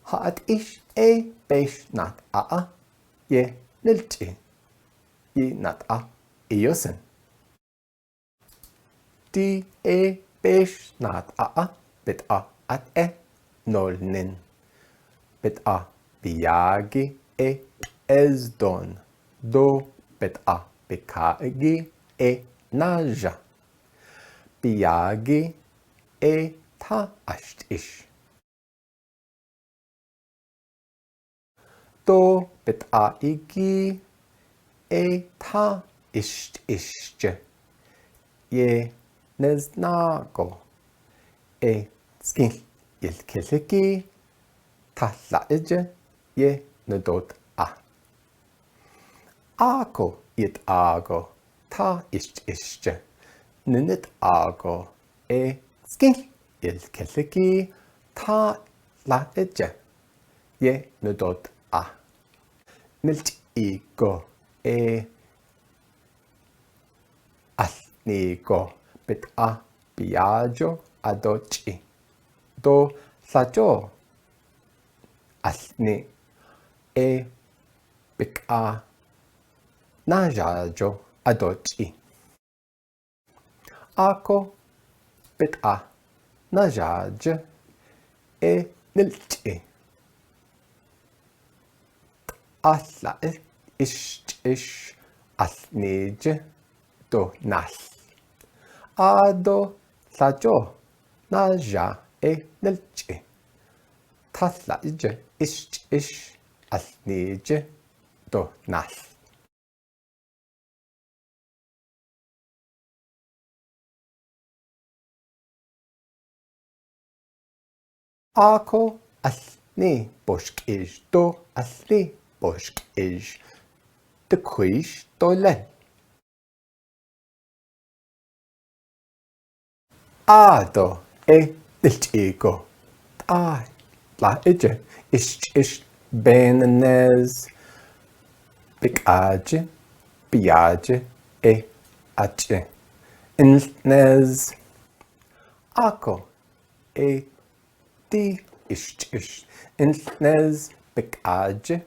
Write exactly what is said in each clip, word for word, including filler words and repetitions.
Ha at ish e pesh nat a a, ye nilchi, i nat a i yosen. Ti e pesh nat a a, bet a at e nol nin. Bet a biagi e ezdon, do bet a bikagi e naja. Biagi e tha asht ish. Do bet a igi e tha isht ishje. Ye neznago e skil il keliki tha la ije ye nedot a. Ako it ago tha isht ishje. Ninit ago e skil il keliki tha la ije ye nedot a. Nilch igo e alni go bet a biajo adochi. Do lajo alni e bik a najajo adochi. Ako bet a najaje e nilchi. Ala e ish ish alnije do nal. Ado lajo naja e nilchi. Tha la ije ish ish alnije do nal. Ako alni boshkish do alni boshkish. Tekwish do len. Ado e nilchi go. Ta la ije ish ish benenez. Bik aje biaje e aje. Inlnez. Ako e ti ish ish inlnez bik aje.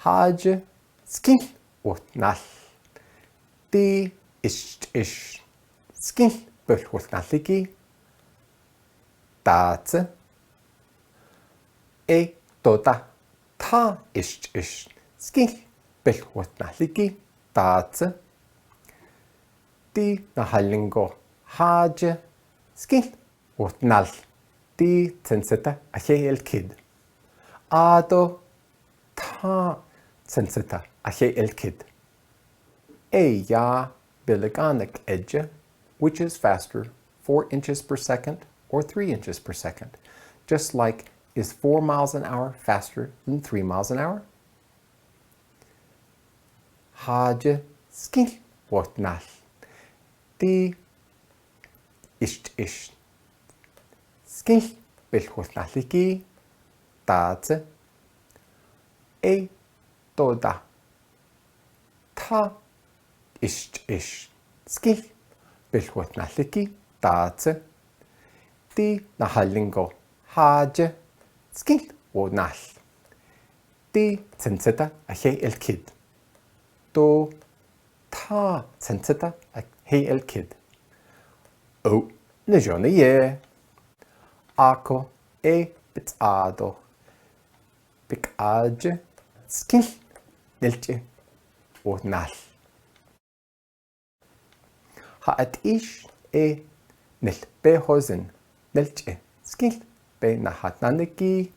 Haje skil wot nal. Ti ish ish skil bel wot nal liki. Tatse e tota tha ish ish skil bel wot nal liki. Tatse ti nahalingo haje skil wot nal. Ti tsenseta a hei el kid. Ado tha tsenseta a hei el kid. Eya bilaganak eje, which is faster, four inches per second or three inches per second? Just like, is four miles an hour faster than three miles an hour? Haje skil wot nal. Ti ish ish skil bel wot nal liki. Tatse e tota tha ish ish skil bel wot nal liki. Tatse ti nahalingo haje skil wot nal. Ti tsenseta a hei el kid. To tha tsenseta a hei el kid. O ne jone ye. Ako e pitsado bik aje skil nilchi wot nal. Ha at ish e nilpe hosen nilchi skil pe nahat naniki.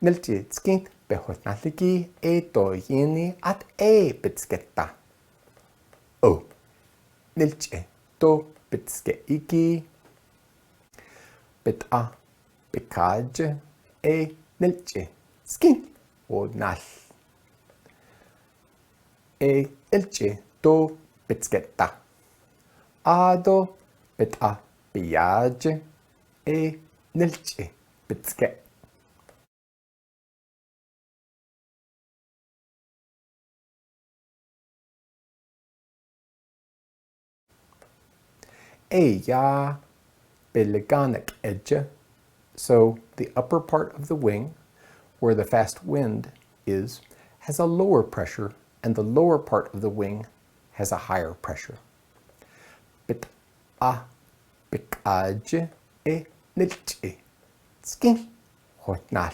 Nilchi skil pe hot naliki e to yini at e pitsketa. O nilchi to pitske iki. Pit a pikaje e nilchi skil wot nal. E nilchi to pitsketa. Ado pit a piaje e nilchi pitske. Eya pelegan ek eje. So the upper part of the wing, where the fast wind is, has a lower pressure, and the lower part of the wing has a higher pressure. Pit a pik aje e nilchi. Skin hotnal.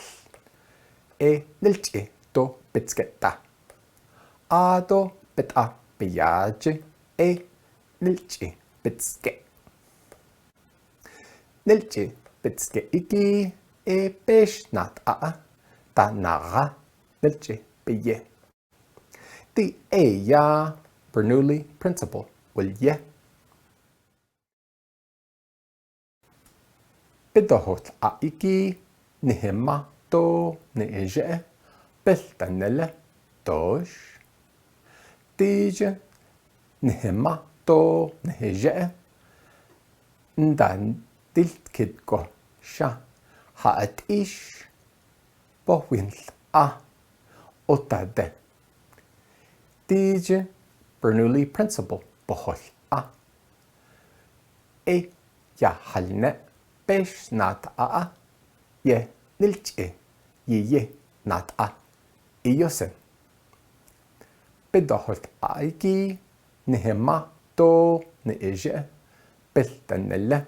E nilchi to pitsketa. A to pit a piyaje e nilchi pitske. Nilchi pitske iki e pesh nat a ta naga nilchi piye. Ti eya Bernoulli principle will ye. Pidohot a iki nihema to niheje peltanele tosh. Tije nihema to niheje ndan tilkit ko sha ha atish pohwin a otade. Tije Bernoulli principle pohol a. E ya halne pesh nat a a ye nilchi ye ye nat a iyosen. Pidohot a iki nihema to niheje peltanele